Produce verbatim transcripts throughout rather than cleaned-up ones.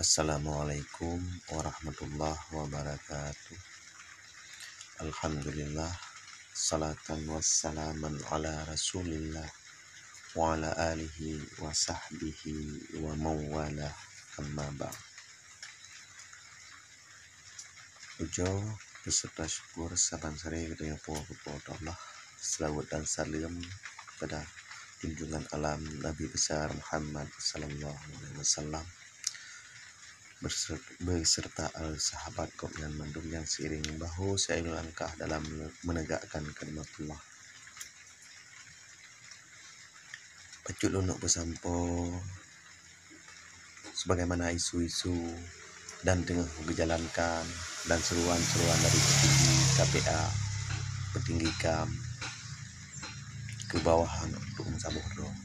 Assalamualaikum warahmatullahi wabarakatuh. Alhamdulillah, salatan wassalaman ala Rasulillah wa ala alihi wa sahbihi wa mawala, amma ba'd. Puja beserta syukur saban sare geutanyoe po keu Po teu Allah. Selawat dan salam kepada junjungan alam Nabi besar Muhammad sallallahu alaihi wasallam berser-, beserta al sahabat gobnyan mandum nyang seiring bahu seiring langkah dalam menegakkan kalimatullah. Bacut lôn neuk peusampoe sebagaimana isu-isu dan teungoh geujalankan dan seruan-seruan dari petinggi K P A, petinggi kam, keu bawahan untuk meusaboh droe.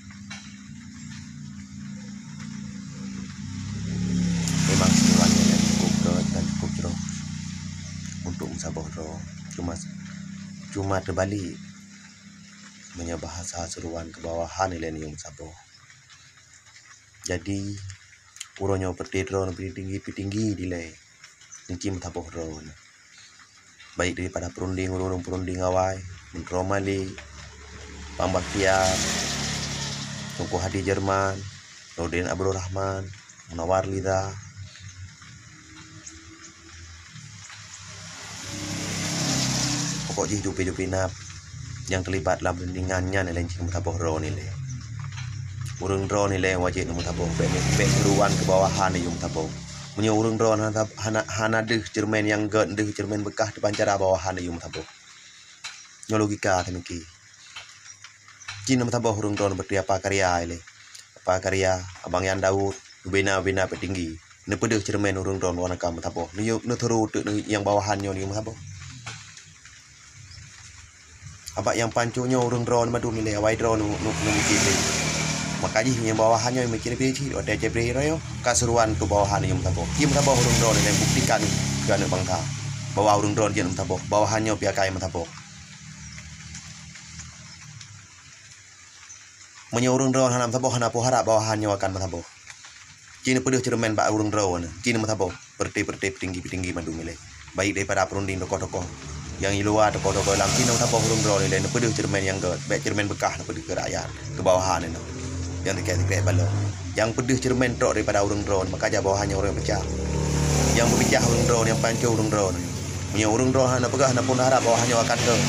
Memang seruan nyan cukup gèt dan cukup jroh untuk meusaboh droe. Cuma, cuma teubalik, meunyoe bahasa seruan keu bawahan ilèe neuyue meusaboh. Jadi, uroe nyoe peureute droe neuh peutinggi-peutinggi dilèe, neuci meusaboh droe neuh. Baik daripada perunding, ureueng-ureueng perunding awai, Meuntroe Malik, Bang Bakhtiar, Teungku Hadi Jerman, Nurdin Abdul Rahman, Munawar Liza. Pokok jih dupi-dupi na nyang teulibat lam rundingan nyan ilèe cit meusaboh droe nilèe. Ureueng droe nilèe wajéb neumeusaboh, bèk, bèk seruan keu bawahan neuyue meusaboh. Meunyoe ureueng droe hana, hana, hana deuh ceureumen nyang gèt, deuh ceureumen beukah teubancara bawahan neuyue meusaboh. Nyoe logika teumiki. Cit neumeusaboh ureueng droe beuti Apa Karya ilèe. Apa Karya, Abang Yan Daud, ubena-ubena peutinggi. Neupeudeuh ceureumen ureueng droe wana ka meusaboh. Neuyue, neuturu teuk neu-, nyang bawahan nyoe neuyue meusaboh. Abak nyang pancok nyoe ureueng droe neumadu milèe, awai droe nu, nu, nu meucit lé. Maka jih nyang bawahan nyoe meucit lé cit, watèe cit lé nyoe, ka seruan tu bawahan nyang meusaboh. Cit meusaboh ureueng droe nilèe buktikan keu aneuk bangsa bahwa ureueng droe jeuet meusaboh, bawahan nyoe pih akai meusaboh. Meunyoe ureueng droe hana meusaboh, hana peue harap bawahan nyoe akan meusaboh. Cit neupeudeuh ceureumen bak ureueng droe nyoe, cit neumeusaboh, peureute-peureute peutinggi-peutinggi mandum ilèe. Baik daripada perunding tokoh-tokoh nyang di luwa, tokoh-tokoh dalam, cit neumeusaboh ureueng droe nilèe, neupeudeuh ceureumen nyang gèt, bèk ceureumen beukah neupeudeuh keu rakyat, keu bawahan nyoe. Nyang sikrek-sikrek balok. Nyang peudeuh ceureumen trok daripada ureueng droe, maka jak bawahan nyoe ureueng peucah. Nyang beupeucah ureueng droe, nyang pancok ureueng droe. Meunyoe ureueng droe hana peugah, hana peue harap bawahan nyoe akan gèt.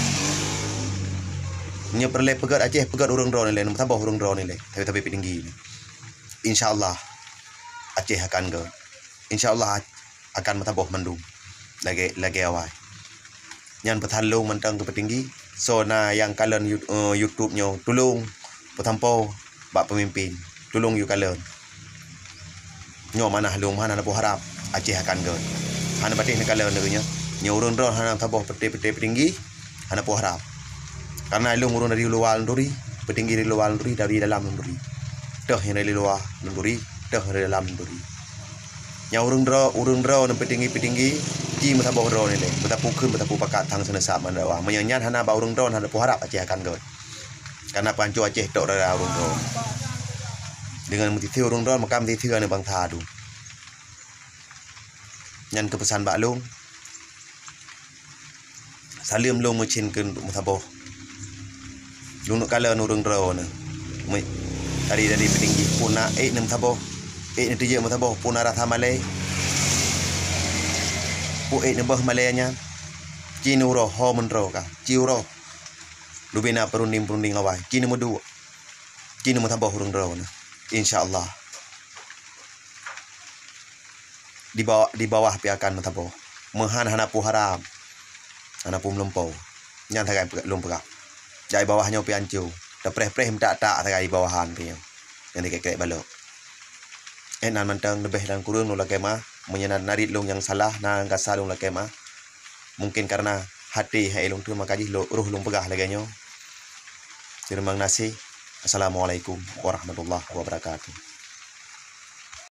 Meunyoe peureulèe peugèt Aceh, peugèt ureueng droe nilèe, neumeusaboh ureueng droe nilèe, tapi-tapi peutinggi. Insya Allah, Aceh akan gèt. Insya Allah, akan meusaboh mandum lagèe, lagèe awai. Nyan peusan lôn mantong keu peutinggi. Soe na nyang kalon You-, eh, YouTube nyoe, tulông peusampoe bak peumimpin. Tulông yue kalon. Nyoe manah lôn, hana neupeue harap Aceh akan gèt. Hana patéh neukalon lagèe nyoe. Nyoe ureueng droe hana saboh peuté-peuté peutinggi, hana peue harap. Karena lôn ureueng dari luwa lôn turi, peutinggi dari luwa lôn turi, dari dalam lôn turi. Teuh nyang dari luwa lôn turi, teuh nyang dari dalam lôn turi. Nyang ureueng droe, ureueng droe nyang peutinggi-peutinggi, ci meusaboh droe nilèe, beutapeue kheun, beutapeue pakat, thang seuneusab mandua. Meunyoe nyan hana bak ureueng droe, hana peue harap Aceh akan gèt. Karena pancok Aceh trok dara ureueng droe. Deungon meutithe ureueng droe, maka meutithe aneuk bangsa tu. Nyan keu peusan bak lôn. Saleuem lôn meucen keu meusaboh. Lôn neuk kalon ureueng droe nyoe. Meuh, dari, dari peutinggi, peue na ék neumeusaboh, ék neuteubiet meusaboh, peue na rasa malèe, peue ék neubeuh malèe nyan. Ci neuroh ho meunroe ka, ci uroh. Leubeh na peurunding-peurunding awai, ci neumeuduek, ci neumeusaboh ureueng droe nyoe. Insya Allah. Di bawah, di bawah pih akan meusaboh. Meuhan hana peue haram, hana peue meulumpoe. Nyan sagai lôn peugah. Jak di bawah nyoe pih anco. Teupreh-preh meutak-tak sagai di bawahan pih nyoe. Nyang dikrek-krek balok. Eh, nan mantong leubeh dan kureueng lôn lakèe meu'ah. Meunyoe na narit lôn nyang salah, na nyang kasa lôn lakèe meu'ah. Mungken karena haté hai lôn teuma ka jih lo-, roh lôn peugah lagèe nyoe. Teurimong gaséh. Assalamualaikum warahmatullahi wabarakatuh.